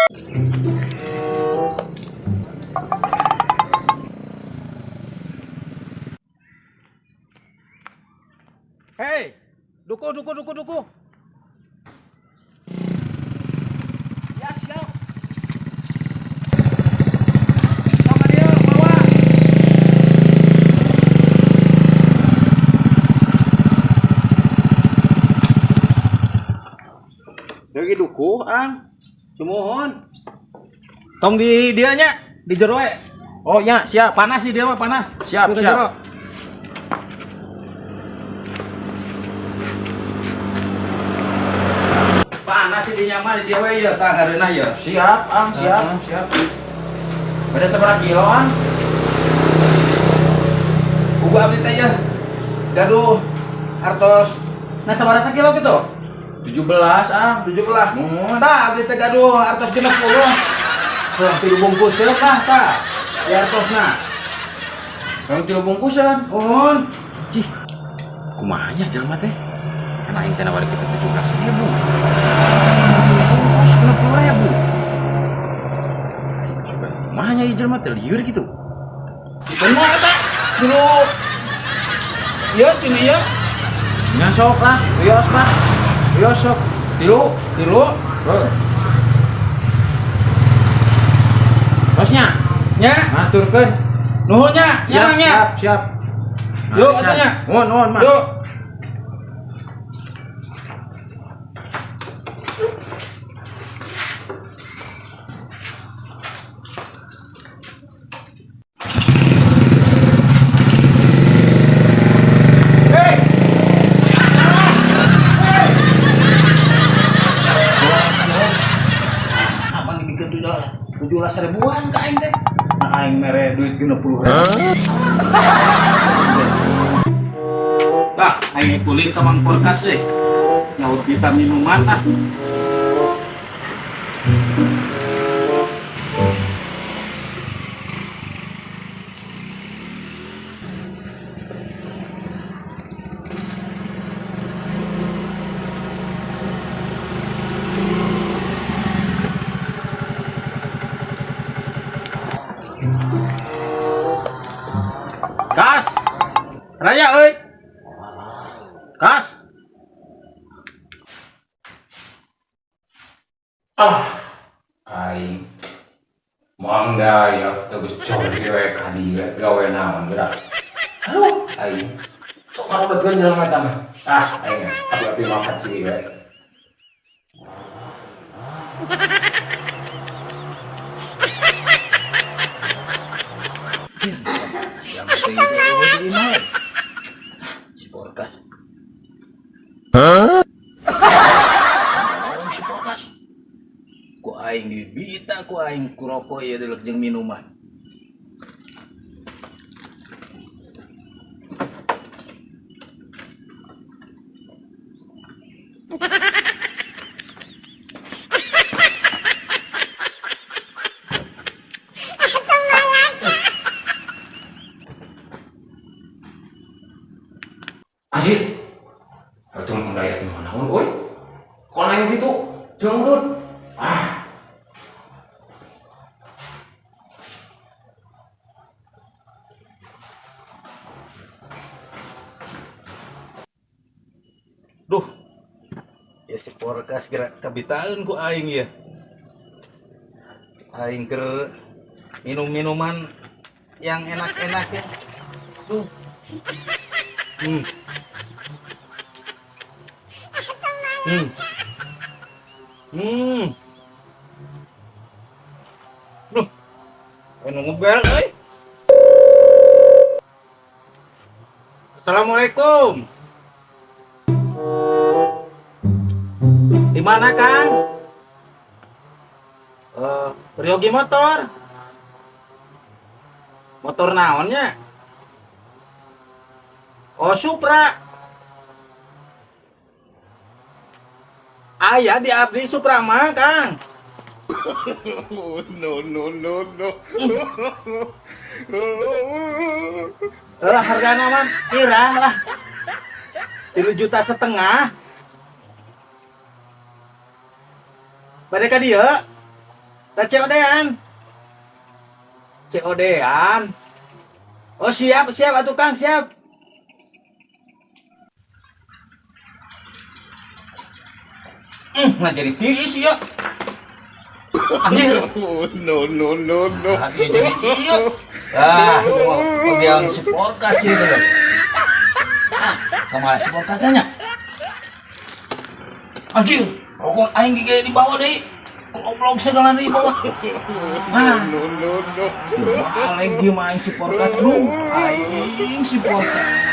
Hei, duku duku duku duku. Ya, siap. Sama dia bawa. Lagi duku, Ang. Sumuhun. Tong di dia nya, di jero we. Oh, ya, siap. Panas sih dia mah panas. Siap, Ke siap. jero. Panas sih dinya mah di dia we ya, tah ngareunah ya. Siap, Ang, siap, Heeh. siap. Beda seberapa kilo, Ang? Buku abdi teh ya. Gaduh artos. Nah, sabaraha sakilo gitu? 17, Ang. 17. Muhun. Tah, abdi teh gaduh artos 60. Tuh, tilu bungkus lah tah. Di artosna. Yang tilu bungkusan. Muhun. Cih, kumaha nya jelema teh? Kan aing teh nawari kita 17 ribu. Oh, 90 ribu. Aing juga kumaha nya ieu jelema teh lieur gitu. Benar eta. Tilu. Ieu tilu ieu. Nya sok lah, wios mah. Wios sok. Tilu. Tilu. Heuh. Bosnya, Nya. ngaturkeun. Nuhun nya, nya Mang nya. Siap, siap. Yuk, atuh nya. Nuhun, nuhun, Mang. Yuk. Hei. Abang dibikin 17 ribuan ka aing teh. Nah, aing mere duit 60 ribu. Bah, aing kulin ka Mang Porkas deh. Nyaur kita minuman ah. Kas. Raya euy. Kas. Ah, aing. Mang Daya, kita geus cori we ka dieu gawe naon geura. Aduh, aing. Sok ngarubeutkeun jelema eta mah. Ah, aing api-api makan sih we. Yang teh teh di imah. Si Porkas. Naon si Porkas? Ku aing dibita, ku aing ku rokok ieu deuleuh jeung minuman. Anjir. Atuh Mang Daya mah naon euy? Kok nanya gitu? Jeung udut. Ah. Duh. Ya si Porkas gerak kabitaeun ku aing ya. Aing keur minum-minuman yang enak-enak ya. Duh. Duh. Anu ngebel euy. Assalamualaikum. Di mana, Kang? Eh, peryogi motor. Motor naonnya? Oh, Supra. Aya di abdi Supra mah, Kang. Oh, no, no, no, no. Eh, hargana mah murah lah. 3,5 juta. Bade ka dieu? Tah COD-an. COD-an. Oh, siap, siap atuh, Kang, siap. Nah jadi tiis ya. Anjir. Oh, no, no, no, no. Nah, iya jadi iya. Ah, itu mah bagian si podcast itu. Ah, kemana si podcastnya? Anjir, rokok aing gigi di bawah deh. Goblok segala di bawah. Ah, No, no, no. lagi mah aing si podcast. Aduh, aing si podcast.